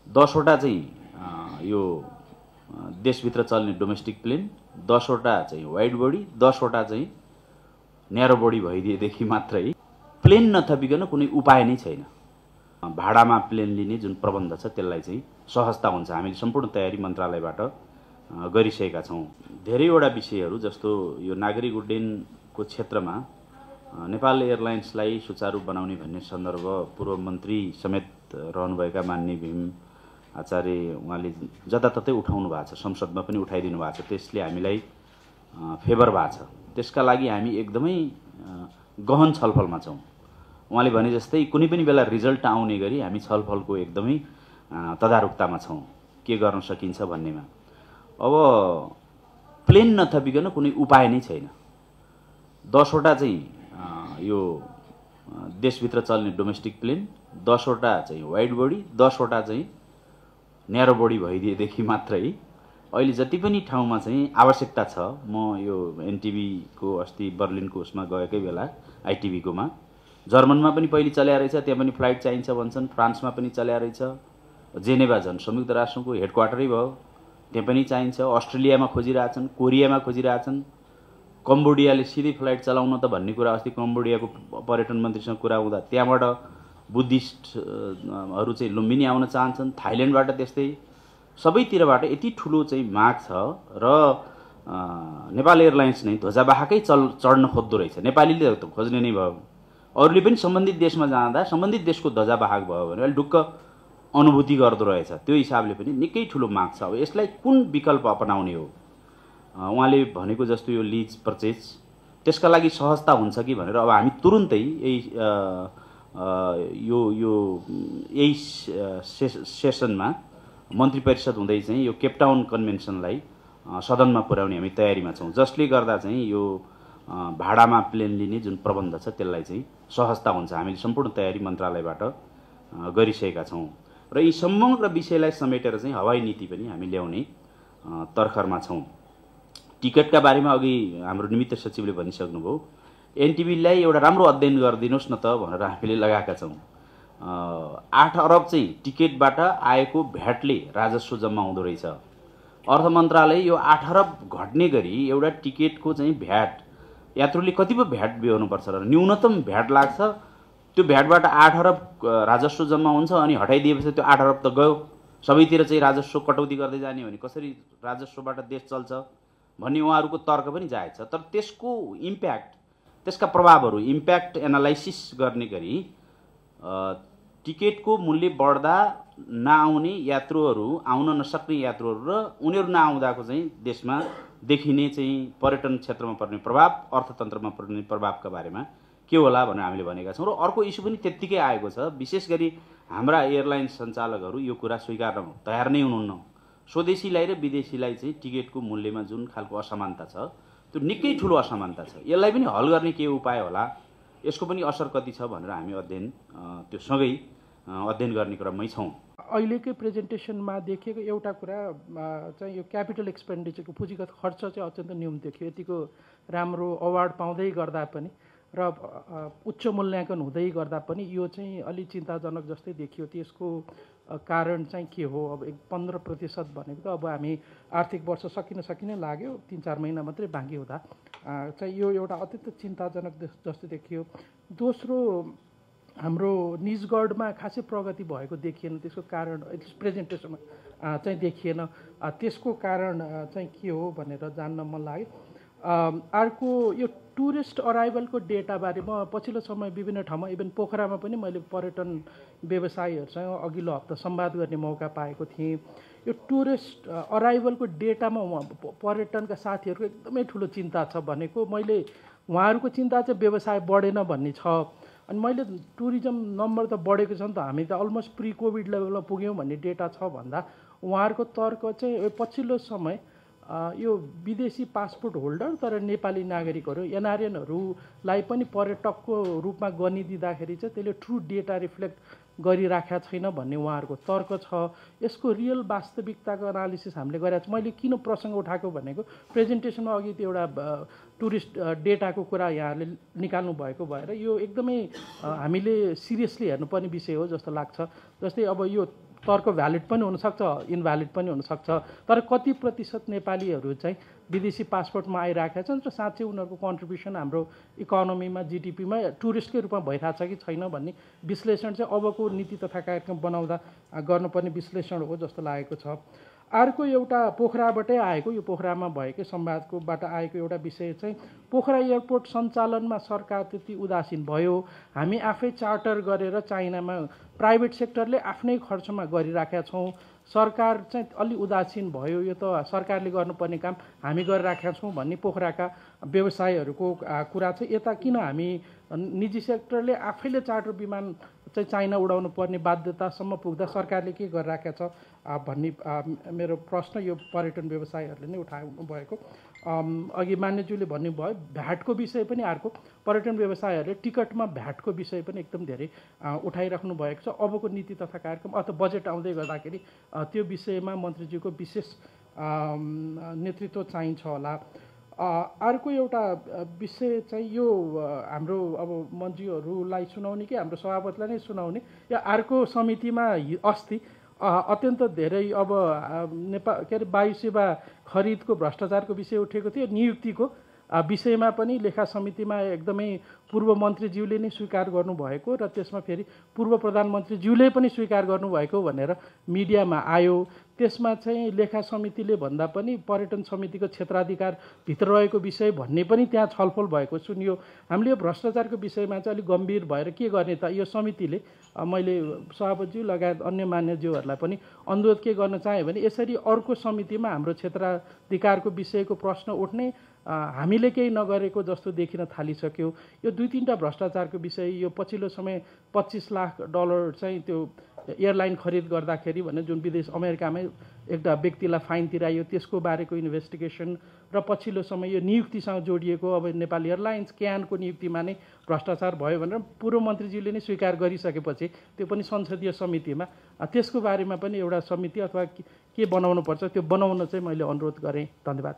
10वटा चाहिँ यो देशभित्र चल्ने डोमेस्टिक प्लेन, 10वटा चाहिँ वाइड बडी, 10वटा चाहिँ न्यारो बडी भइदिएदेखि मात्रै प्लेन नथपिकन कुनै उपाय नै छैन। भाडामा प्लेन लिने जुन प्रबन्ध छ त्यसलाई चाहिँ सहजता हुन्छ। हामीले सम्पूर्ण तयारी मन्त्रालयबाट गरिसकेका छौँ। धेरैवटा विषयहरू जस्तो यो नागरिक उड्डयनको क्षेत्रमा नेपाल एयरलाइन्सलाई सुचारू बनाउने भन्ने सन्दर्भ पूर्व मन्त्री समेत रहनुभएका माननीय भीम आचार्य उहाँले जताततै उठाउनु भएको छ, संसदमा पनि उठाइदिनु भएको छ। त्यसले हामीलाई फेभर भएको छ। त्यसका लागि हामी एकदमै गहन छलफलमा छौँ। उहाँले भने जस्तै कुनै पनि बेला रिजल्ट आउने गरी हामी छलफलको एकदमै तदारुकतामा छौँ के गर्न सकिन्छ भन्नेमा। अब प्लेन नथपिकन कुनै उपाय नै छैन। 10वटा चाहिँ यो देशभित्र चल्ने डोमेस्टिक प्लेन, 10वटा चाहिँ वाइड बडी, 10वटा चाहिँ न्यारो बडी भइदिएदेखि मात्रै अहिले जति पनि ठाउँमा चाहिँ आवश्यकता छ। म यो एनटिभीको अस्ति बर्लिनको उसमा गएकै बेला आइटिभीकोमा जर्मनमा पनि पहिले चल्या रहेछ, त्यहाँ पनि फ्लाइट चाहिन्छ भन्छन्। फ्रान्समा पनि चल्या रहेछ, जेनेभा झन् संयुक्त राष्ट्रको हेडक्वार्टरै भयो, त्यहाँ पनि चाहिन्छ। अस्ट्रेलियामा खोजिरहेछन्, कोरियामा खोजिरहेछन्। कम्बोडियाले सिधै फ्लाइट चलाउन त भन्ने कुरा अस्ति कम्बोडियाको पर्यटन मन्त्रीसँग कुरा हुँदा त्यहाँबाट बुद्धिस्टहरू चाहिँ लुम्बिनी आउन चाहन्छन्। थाइल्यान्डबाट त्यस्तै सबैतिरबाट यति ठुलो चाहिँ माग छ र नेपाल एयरलाइन्स नै ध्वजावाहकै चढ्न खोज्दो रहेछ। नेपालीले त खोज्ने नै भयो, अरूले पनि सम्बन्धित देशमा जाँदा सम्बन्धित देशको ध्वजावाहक भयो भने अहिले ढुक्क अनुभूति गर्दो रहेछ। त्यो हिसाबले पनि निकै ठुलो माग छ। अब यसलाई कुन विकल्प अपनाउने हो? उहाँले भनेको जस्तो यो लिज पर्चेज, त्यसका लागि सहजता हुन्छ कि भनेर अब हामी तुरुन्तै यही सेसनमा मन्त्री परिषद हुँदै चाहिँ यो केपटाउन कन्भेन्सनलाई सदनमा पुर्याउने हामी तयारीमा छौँ, जसले गर्दा चाहिँ यो भाडामा प्लेन लिने जुन प्रबन्ध छ त्यसलाई चाहिँ सहजता हुन्छ। हामीले सम्पूर्ण तयारी मन्त्रालयबाट गरिसकेका छौँ र यी समग्र विषयलाई समेटेर चाहिँ हवाई नीति पनि हामी ल्याउने तर्खरमा छौँ। टिकटका बारेमा अघि हाम्रो निमित्त सचिवले भनिसक्नुभयो। एनटिभीलाई एउटा राम्रो अध्ययन गरिदिनुहोस् न त भनेर हामीले लगाएका छौँ। 8 अरब चाहिँ टिकटबाट आएको भ्याटले राजस्व जम्मा हुँदो रहेछ। अर्थ मन्त्रालय यो 8 अरब घट्ने गरी एउटा टिकटको चाहिँ भ्याट, यात्रुले कति पो भ्याट बिहोर्नुपर्छ र न्यूनतम भ्याट लाग्छ, त्यो भ्याटबाट 8 अरब राजस्व जम्मा हुन्छ अनि हटाइदिएपछि त्यो 8 अरब त गयो। सबैतिर चाहिँ राजस्व कटौती गर्दै जाने भने कसरी राजस्वबाट देश चल्छ भन्ने उहाँहरूको तर्क पनि जायज छ। तर त्यसको इम्प्याक्ट, त्यसका प्रभावहरू इम्प्याक्ट एनालाइसिस गर्ने गरी टिकटको मूल्य बढ्दा नआउने यात्रुहरू, आउन नसक्ने यात्रुहरू र उनीहरू नआउँदाको चाहिँ देशमा देखिने चाहिँ पर्यटन क्षेत्रमा पर्ने प्रभाव, अर्थतन्त्रमा पर्ने प्रभावका बारेमा के होला भनेर हामीले भनेका छौँ। र अर्को इस्यु पनि त्यत्तिकै आएको छ। विशेष गरी हाम्रा एयरलाइन्स सञ्चालकहरू यो कुरा स्वीकार्न तयार नै हुनुहुन्न। स्वदेशीलाई र विदेशीलाई चाहिँ टिकटको मूल्यमा जुन खालको असमानता छ त्यो निकै ठुलो असमानता छ। यसलाई पनि हल गर्ने के उपाय होला, यसको पनि असर कति छ भनेर हामी त्यो सँगै अध्ययन गर्ने क्रममै छौँ। अहिलेकै प्रेजेन्टेसनमा देखिएको एउटा कुरा चाहिँ यो क्यापिटल एक्सपेन्डिचरको पुँजीगत खर्च चाहिँ अत्यन्त न्यून देखियो। यतिको राम्रो अवार्ड पाउँदै गर्दा पनि र उच्च मूल्याङ्कन हुँदै गर्दा पनि यो चाहिँ अलि चिन्ताजनक जस्तै देखियो। त्यसको कारण चाहिँ के हो? अब 15% भनेको त अब हामी आर्थिक वर्ष सकिन लाग्यो, 3-4 महिना मात्रै बाँकी हुँदा चाहिँ यो एउटा अत्यन्त चिन्ताजनक जस्तो देखियो। दोस्रो, हाम्रो निजगढमा खासै प्रगति भएको देखिएन। त्यसको कारण प्रेजेन्टेसनमा चाहिँ देखिएन। त्यसको कारण चाहिँ के हो भनेर जान्न मन लाग्यो। अर्को यो टुरिस्ट अराइभलको डेटाबारे म पछिल्लो समय विभिन्न ठाउँमा, इभन पोखरामा पनि मैले पर्यटन व्यवसायीहरूसँग अघिल्लो हप्ता संवाद गर्ने मौका पाएको थिएँ। यो टुरिस्ट अराइभलको डेटामा पर्यटनका साथीहरूको एकदमै ठुलो चिन्ता छ। भनेको मैले उहाँहरूको चिन्ता चाहिँ व्यवसाय बढेन भन्ने छ। अनि मैले टुरिज्म नम्बर त बढेको छ नि त, हामी त अलमोस्ट प्री कोभिड लेभलमा पुग्यौँ भन्ने डेटा छ भन्दा उहाँहरूको तर्क चाहिँ पछिल्लो समय यो विदेशी पासपोर्ट होल्डर तर नेपाली नागरिकहरू एनआरएनहरूलाई पनि पर्यटकको रूपमा गनिदिँदाखेरि चाहिँ त्यसले ट्रु डेटा रिफ्लेक्ट गरिराखेका छैन भन्ने उहाँहरूको तर्क छ। यसको रियल वास्तविकताको एनालिसिस हामीले गरेका छौँ। मैले किन प्रसङ्ग उठाएको भनेको प्रेजेन्टेसनमा अघि त्यो एउटा टुरिस्ट डेटाको कुरा यहाँले निकाल्नु भएको भएर यो एकदमै हामीले सिरियसली हेर्नुपर्ने विषय हो जस्तो लाग्छ। जस्तै अब यो तर्क भ्यालिड पनि हुनसक्छ, इनभ्यालिड पनि हुनसक्छ। तर कति प्रतिशत नेपालीहरू चाहिँ विदेशी पासपोर्टमा आइरहेका छन् र साँच्चै उनीहरूको कन्ट्रिब्युसन हाम्रो इकोनोमीमा, जिडिपीमा टुरिस्टकै रूपमा भइरहेछ कि छैन भन्ने विश्लेषण चाहिँ अबको नीति तथा कार्यक्रम बनाउँदा गर्नुपर्ने विश्लेषण हो जस्तो लागेको छ। अर्को एउटा पोखराबाटै आएको, यो पोखरामा भएकै संवादकोबाट आएको एउटा विषय चाहिँ पोखरा एयरपोर्ट सञ्चालनमा सरकार त्यति उदासीन भयो, हामी आफै चार्टर गरेर चाइनामा प्राइभेट सेक्टरले आफ्नै खर्चमा गरिराखेका छौँ, सरकार चाहिँ अलि उदासीन भयो, यो त सरकारले गर्नुपर्ने काम हामी गरिराखेका छौँ भन्ने पोखराका व्यवसायहरूको कुरा चाहिँ यता किन हामी निजी सेक्टरले आफैले चार्टर विमान चाहिँ चाइना उडाउनु पर्ने बाध्यतासम्म पुग्दा सरकारले के गरिराखेको छ भन्ने मेरो प्रश्न यो पर्यटन व्यवसायहरूले नै उठाउनु भएको। अघि मान्यज्यूले भन्नुभयो भ्याटको विषय पनि अर्को, पर्यटन व्यवसायहरूले टिकटमा भ्याटको विषय पनि एकदम धेरै उठाइराख्नु भएको छ। अबको नीति तथा कार्यक्रम अथवा बजेट आउँदै गर्दाखेरि त्यो विषयमा मन्त्रीज्यूको विशेष नेतृत्व चाहिन्छ होला। अर्को एउटा विषय चाहिँ यो हाम्रो अब मन्त्रीहरूलाई सुनाउने कि हाम्रो सभापतिलाई नै सुनाउने, या अर्को समितिमा अस्ति अत्यन्त धेरै अब नेपाल के अरे वायु सेवा खरिदको भ्रष्टाचारको विषय उठेको थियो, नियुक्तिको विषयमा पनि लेखा समितिमा एकदमै पूर्व मन्त्रीज्यूले नै स्वीकार गर्नुभएको र त्यसमा फेरि पूर्व प्रधानमन्त्रीज्यूले पनि स्वीकार गर्नुभएको भनेर मिडियामा आयो। त्यसमा चाहिँ लेखा समितिले भन्दा पनि पर्यटन समितिको क्षेत्राधिकार भित्र रहेको विषय भन्ने पनि त्यहाँ छलफल भएको सुनियो। हामीले यो भ्रष्टाचारको विषयमा चाहिँ अलिक गम्भीर भएर के गर्ने त, यो समितिले मैले सभापतिज्यू लगायत अन्य मान्यज्यूहरूलाई पनि अनुरोध के गर्न चाहेँ भने यसरी अर्को समितिमा हाम्रो क्षेत्राधिकारको विषयको प्रश्न उठ्ने हामीले केही नगरेको जस्तो देखिन थालिसक्यो। यो 2-3टा भ्रष्टाचारको विषय, यो पछिल्लो समय $25 लाख चाहिँ त्यो एयरलाइन खरिद गर्दाखेरि भने जुन विदेश अमेरिकामै एउटा व्यक्तिलाई फाइन तिरायो त्यसको बारेको इन्भेस्टिगेसन, र पछिल्लो समय यो नियुक्तिसँग जोडिएको अब नेपाल एयरलाइन्स क्यानको नियुक्तिमा नै भ्रष्टाचार भयो भनेर पूर्व मन्त्रीज्यूले नै स्वीकार गरिसकेपछि त्यो पनि संसदीय समितिमा त्यसको बारेमा पनि एउटा समिति अथवा के बनाउनुपर्छ त्यो बनाउन चाहिँ मैले अनुरोध गरेँ। धन्यवाद।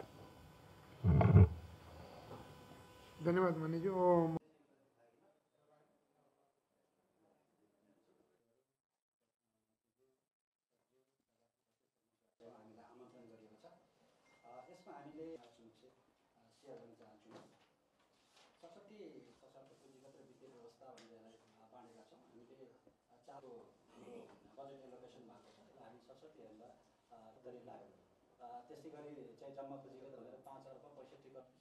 धन्यवाद मान्यज्यू। यसमा हामीले सेयर गर्न चाहन्छौँ। 67 सशस्त्र पुँजीगत र वित्तीय व्यवस्था भनेर बाँडेका छौँ। हामीले 4 बजेट एलोकेसन भएको छ, त्यसलाई हामी 67 हेर्दा लाग्यो। त्यसै गरी चाहिँ जम्मा पुँजीगत भनेर 5 अर्ब 65 करोड